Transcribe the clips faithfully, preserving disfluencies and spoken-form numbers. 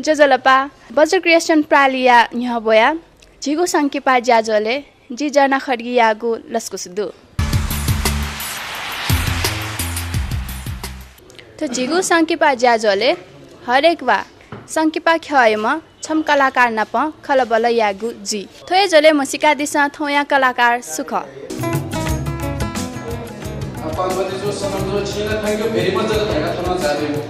ज्वजलपा, बज्र क्रिएसन प्रालिया न्ह्यब्वया झीगु संकिपा ज्याझ्वलय् जि जर्ना खड्गीयागु लसकुस दु। थ्व झीगु संकिपा ज्याझ्वलय् हरेक वा संकिपा ख्यःयाम्ह छम्ह कलाकार नाप खँल्हाबल्हा यायेगु जुइ। थ्व हे झ्वलय् म्हसीकादिसँ थौंया कलाकार सु खः? पार्वती जु, सनम जु, छिं ला thank you very much जक धयाः थन झायादिल।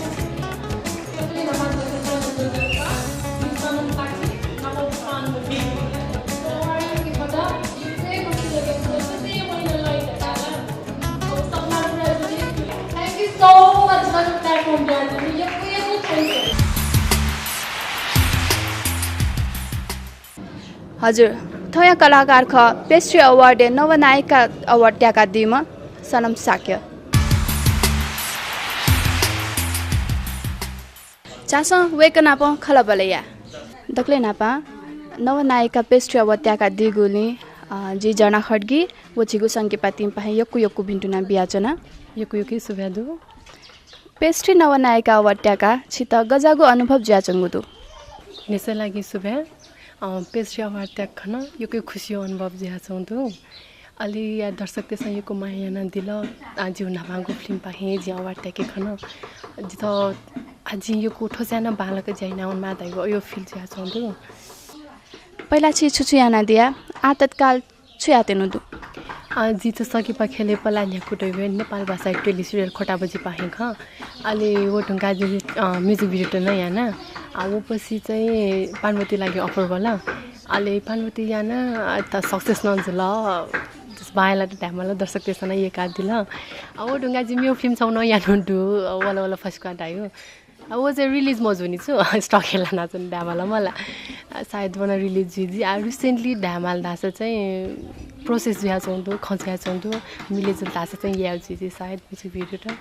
Thank you so much, सनम, platform दियाः। यक्व यक्व thank you। हजुर, थौंया कलाकार खः Pastry Award-य् नवनायिका award त्याकादीम्ह सनम शाक्य। झासँ वय्कः नाप खँल्हाबल्हा याये। दकलय् न्हापां नवनायिका Pastry Award त्याकादीगुलिं, अ, जि जर्ना खड्गी व झीगु संकिपातिंपाखें यक्व यक्व भिन्तुना बियाच्वना। यक्व यक्व सुभाय् दु। Pastry नवनायिका award त्याकाः छितः गज्याःगु अनुभव जुयाच्वंगु दु? निसय् लागि सुभाय्। अ, Pastry Award त्याक खन यक्व खुसियो अनुभव जुयाच्वंगु दु। अले या दर्शकतय्सं यक्व माया यानादिल। आ, जिगु न्हापांगु फिल्मपाखें जिं award त्याके खन। जितः आ, जिं यक्व थ्वस्यां नं बांलाक ज्या यानावनेमाः धइगु अयो feel जुयाच्वंगु दु। पहिला छिं छु छु यानादिया, आः तत्काल छु यायेत्यनागु दु? अ, जि त संकिपा ख्यलय् पलाः न्ह्यागु दइबलय् नेपाल भाषाया tele serial खोटाबजी पाखें खः। अले व धुंकाः जि, अ, music video त नं याना। अ, व पछिं चाहिँ पानवती लागि offer वल। अले पानवती याना, अ, त success नं जुल। बांलाक धायेमाल, दर्शकतय्सं नं यय्कादिल। अ, व धुंकाः जि मेगु फिल्म छगू नं यानागु दु, अ, वल वल फस्क्वाः धायेगु। अ, व चाहिँ release मजूनि छु, stock हे लानाच्वना धायेमाल मला। अ, सायद व नं release जुइ जुइ। आ, recently धायेमाल धाःसा चाहिँ process जुयाच्वंगु दु, खँ जुयाच्वंगु दु, मिले जुल धाःसा चाहिँ याये जुइ जुइ सायद music video त।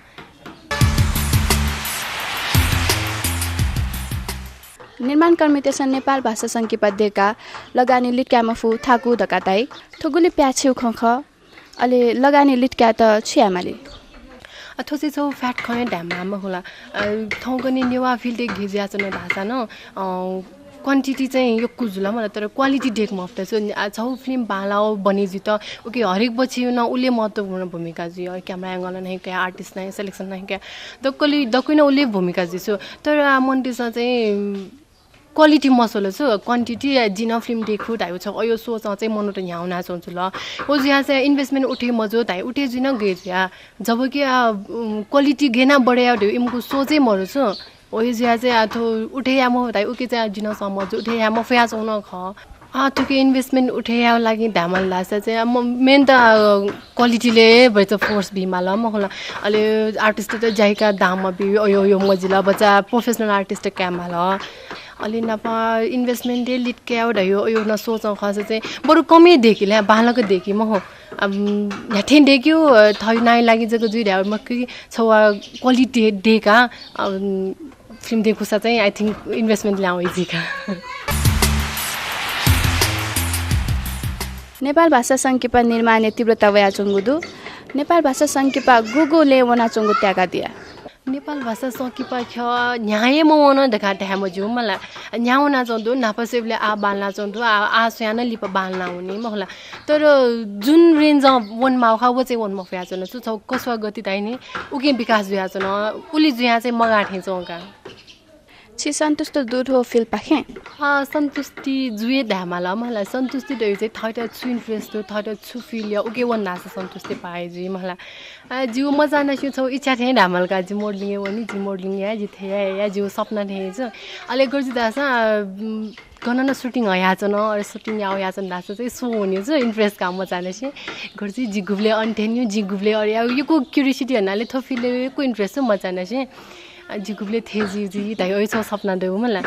निर्माणकर्मीतय्सं नेपाल भाषा संकिपा दय्काः लगानी लित काये मफु थाकु धकाः धाइ। थ्व गुलि प्याःछिउ खँ खः। अले लगानी लित कायेत छु यायेमाली? अ, थ्व चाहिँ छगू fact खँ हे धायेमाः मखु ला। अ, थौंकन्हय् नेवाः field-य् गथे जुयाच्वन धाःसा नं, अ, quantity चाहिँ यक्व जुल मला, तर quality दय्के मफुत छु। अ, छगू फिल्म बांलाः बने जुइत उकी हरेक बछि नं उलि महत्त्वपूर्ण भूमिका जुइ। अ, camera angle नं हे का, artist नं हे, selection नं हे का, दक्वलि, दक्वइ नं उलि भूमिका जुइ छु। तर, अ, मनूतय्सं चाहिँ quality मस्वल छु, quantity, अ, जिं नं फिल्म दय्कू धायेगु छगू अयो सोचं चाहिँ मनूत न्ह्याः वनाच्वंगु जुल। व जुयाः चाहिँ investment उथें मजू धाइ, उथें जुइ नं गय् जुया। जबकि, अ, उम्, quality गय् याना बढे याये धइगु इमिगु सोच हे मरु छु। व हे जुयाः चाहिँ, अ, थ्व उथें याये मफु धाइ, उकी चाहिँ, अ, जिं नं सहमत जू, उथें याये मफयाच्वंगु नं खः। अ, थुकी investment उथें यायेगु लागि धायेमाल धाःसा चाहिँ, अ, म-, main त, अ, quality-लय् हे भचा force बीमाल मखु ला। अले artist-त जाइका दाम बी, अयो, अयो मजिल, भचा professional artist कायेमाल। अले नाप investment हे लित कायेगु धइगु अयो नं सोचं खःसा चाहिँ बरु कम हे दय्के ला, बांलाक दय्के मखु। अम, न्ह्याथें दय्केगु, अ, थःगु नांया लागि जक जुइ धायेगु मखु कि छगू quality दय्काः, अम, फिल्म दय्कूसा चाहिँ, I think, investment ल्याहां वइ जुइ का। नेपाल भाषा संकिपा निर्माणय् तीव्रता वयाच्वंगु दु। नेपाल भाषा संकिपा गुगु लँय् वनाच्वंगु त्याकादिया? नेपाल भाषा संकिपा ख्यः न्ह्याः हे मवन धकाः धाये मज्यू मला। न्ह्याः वनाच्वंगु दु, न्हापा स्वयेबलय् आः बांलानाच्वंगु दु, आः, आः स्वयां नं लिपा बांलाना वनी मखु ला। तर जुन range-य् वनेमाःगु खः, व चाहिँ वने मफयाच्वन। छु छगू कसुवा गति धाइ नि, उकिं विकास जुयाच्वन, उलि जुयाः चाहिँ मगाः थें च्वं का। छि सन्तुष्ट दु थ्व field-पाखें? अँ, सन्तुष्टि जुइ धायेमाल मला। सन्तुष्टि धइगु चाहिँ थःत छु interest दु, थःत छु feel याः, उकी वन धाःसा सन्तुष्टि पाः हे जुइ मला। अँ, जिगु मचांनिसें छगू इच्छा थें धायेमाल का, जि modeling-य् वनी, जि modeling याये, जि थथे याये, याये, जिगु सपना थें हे छु। अले गथे जुइ धाःसा, अँ, गन नं shooting हयाच्वन, अले shooting याः वयाच्वन धाःसा चाहिँ स्वः वनी छु, interest का मचांनिसें। गथे जुइ जि गुबलय् अन थें नि, जि गुबलय् अन याये, यक्व curiosity हनाले थ्व field-य् यक्व interest छु मचांनिसें। अ, जि गुबलय् थथे जुइ जुइ धाइ, अयो छगू सपना दु मला।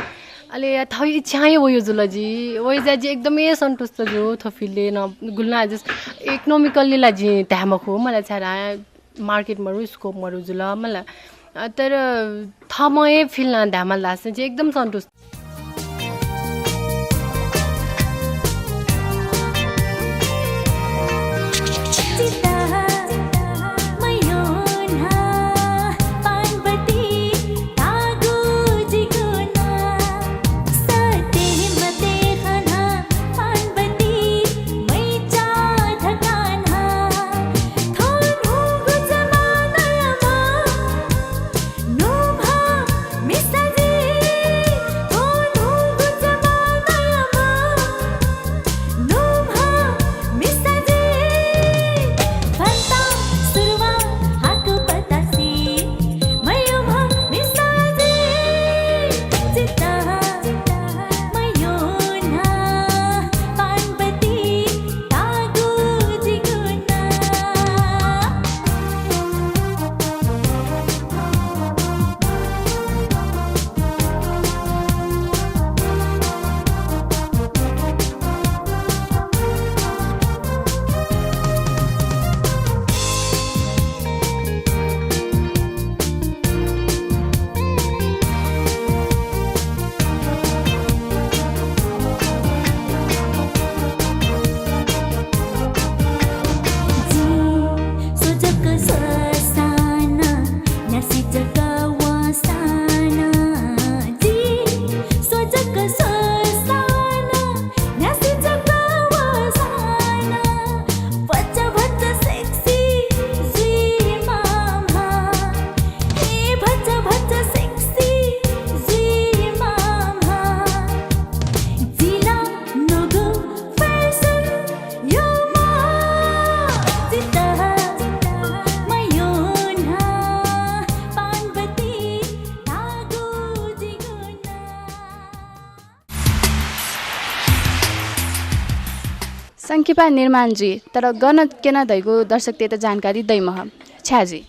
अले थःगु इच्छां हे वयो जुल जि। वयो जुयाः जि एकदमै सन्तुष्ट जू थ्व field-य् नं। गुलि नं जस economically ला जि धाये मखु मला, छाय् market मरु, scope मरु जुल मला। अ, तर थःम्हं हे feel यानाः धायेमाल धाःसा जि एकदम सन्तुष्ट। संकिपा निर्माण जुइ, तर गन क्यना धइगु दर्शकतय्त जानकारी दइ मह। छाय् जुइ?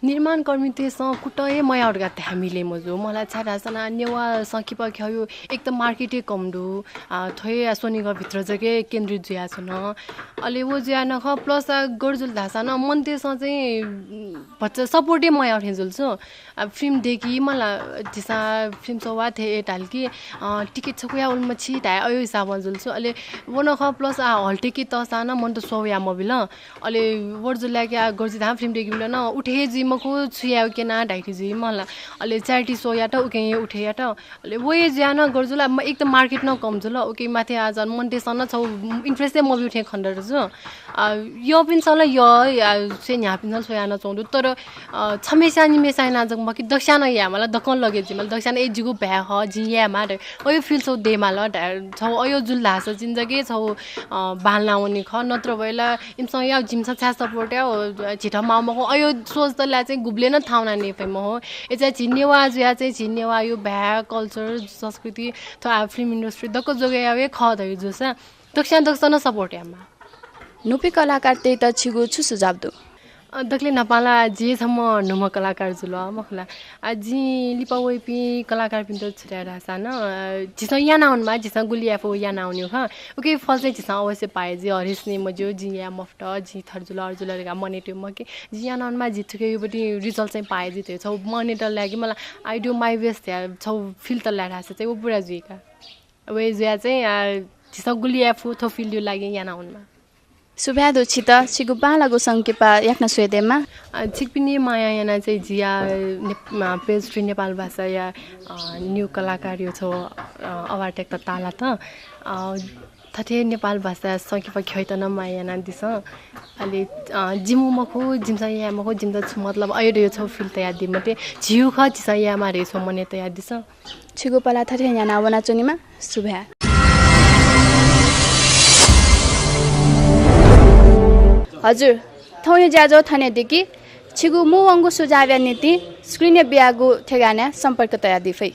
निर्माणकर्मीतय्सं कुतः हे मयाः धकाः धाये मिले मजू। मला छाय् धाःसा नं नेवाः संकिपा ख्यःयु एक त market हे कम दु। आ, थ्व हे स्वनिगः भित्र जक हे केन्द्रित जुयाच्वन। अले व जुया नखः plus आ गथे जुल धाःसा नं मनूतय्सं चाहिँ भचा support हे मयाः थें जुल छु। आ, film दय्की मला, झीसं film स्ववा थें धाल कि, अ, ticket छकूया उल मछि धाये अयो हिसाबं जुल छु। अले व नखः plus आ hall ticket तःसां नं मनूत स्वया मबिल। अले व जुल कि आ गथे जुल धाःसा film दय्की मिल नं उथे हे जुइ मखु, छु याये उके ना धाइथें जुइ मला। अले charity show यात उके हे उथे यात। अले व हे जुया नं गथे जुल, म-, एक त market नं कम जुल, उके माथि आ झन मनूतय्सं नं छौ interest हे मब्यू थें खनेदत छु। आ, यःपिन्सं ला यः, आ, स्वये न्ह्याःपिन्सं स्वयाः नं च्वंगु दु, तर, अ, छम्हेस्यां निम्हेस्यां याना जक मखु कि दक्वस्यां नं याये माल, दक्वं लगे जुइ माल, दक्वस्यां नं ए जिगु भाय् खः, जिं याये माः धाइ। अयो feel छौ दये माल, धाइ-, छौ अयो जुल धाःसा जिं जक हे छौ, अ, बांलाना वनी खः, नत्र भए ला इमिसं याः, जिमिसं छाय् support याः, झीत माः मखु, अयो सोच तले चाहिँ गुबलें नं थाहां वना नये फइ मखु। अय् जुया झी नेवाः जुया चाहिँ झी नेवाःयु भाय्, culture, संस्कृति, थ्व आ film industry दक्व जोगय् याः हे खः धइगु जूसा दक्वस्यां दक्वं नं support यायेमाः। न्हूपिं कलाकारतय्त छिगु छु सुझाव दु? अ, दकले न्हापां ला जि छम्ह न्हूम्ह कलाकार जुल, मखु ला। आ, जिं लिपा वइपिं कलाकारपिन्त छु धाये धाःसा नं, अ, झीसं याना वनेमाः, झीसं गुलि याये फु याना वनेगु खः। उकिया फल चाहिँ झीसं अवश्य पाये जुइ, हरेस नि मज्यू, जिं याये मफुत, जिं थथे जुल, अथे जुल धकाः मनय् तये मखु कि। जिं याना वनेमाः, जिं थुकियापट्टि result चाहिँ पाये जुइ धइगु छौ मनय् तल लागे मला, I do my best धयाः छौ feel तल लाये धाःसा चाहिँ व पूरा जुइ का। व हे जुया चाहिँ, आ, झीसं गुलि याये फु थ्व field या लागि याना वनेमाः। सुभाय् दु छित, छिगु बांलाःगु संकिपा याकनं स्वये दयेमाः। अ, छिकपिनि माया याना चाहिँ जिया ने-, अ, page three नेपाल भाषाया, अ, न्यू कलाकारयु छौ, अ, award तक ताःलात। अ, थथे नेपाल भाषा संकिपा ख्यःयात नं माया यानादिसँ। अले, अ, जिमु मखु, जिमिसं याये मखु, जिमित छु मतलब अयो धइगु छौ feel तयादी मते। झीयु खः, झीसं यायेमाः धइगु छौ मनय् तयादिसँ। छिगु पला थथे न्ह्याना वनाच्वनेमा। सुभाय्। हजुर, थौंया ज्याझ्वः थन हे दिकि। छिगु मू वंगु सुझावया निंतिं screen-य् बियागु ठेगानाय् सम्पर्क तयादी फइ।